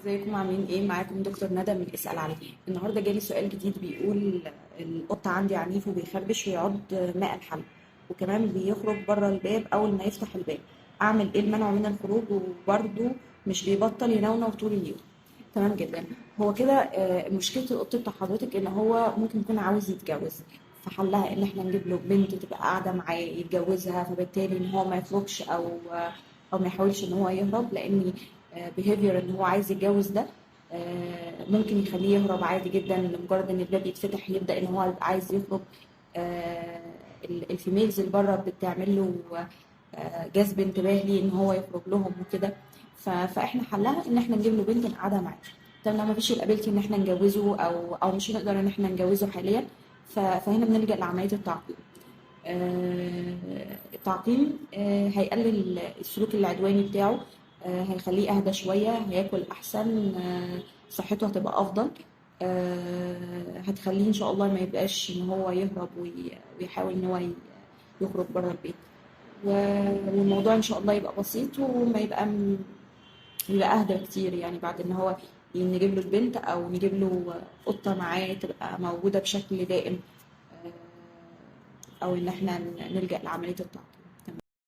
ازيكم عاملين ايه؟ معاكم دكتور ندى من اسأل عليه. النهارده جالي سؤال جديد بيقول: القط عندي عنيف وبيخربش ويعض ماء الحلق، وكمان بيخرج بره الباب اول ما يفتح الباب. اعمل ايه المنع من الخروج؟ وبرده مش بيبطل ينونو طول اليوم. تمام جدا. هو كده مشكلة القط بتاع حضرتك ان هو ممكن يكون عاوز يتجوز، فحلها ان احنا نجيب له بنت تبقى قاعدة معاه يتجوزها، فبالتالي ان هو ما يخرجش او ما يحاولش ان هو يهرب، لان behavior ان هو عايز يتجوز ده ممكن يخليه يهرب عادي جدا. لمجرد ان الباب يتفتح يبدا ان هو يبقى عايز يخرج. ال females اللي بره بتعمل له جذب انتباه ليه ان هو يخرج لهم وكده. فاحنا حلها ان احنا نجيب له بنت نقعدها معاه. طب لو ما فيش ال ability ان احنا نجوزه او مش هنقدر ان احنا نجوزه حاليا، فهنا بنلجأ لعملية التعقيم. التعقيم هيقلل السلوك العدواني بتاعه، هيخليه اهدى شوية، هياكل احسن، صحته هتبقى افضل، هتخليه ان شاء الله ما يبقاش ان هو يهرب ويحاول ان هو يخرج بره البيت، والموضوع ان شاء الله يبقى بسيط وما يبقى يبقى اهدى كتير. بعد ان هو نجيب له البنت او نجيب له قطة معاه تبقى موجودة بشكل دائم، او ان احنا نلجأ لعملية التعقيم.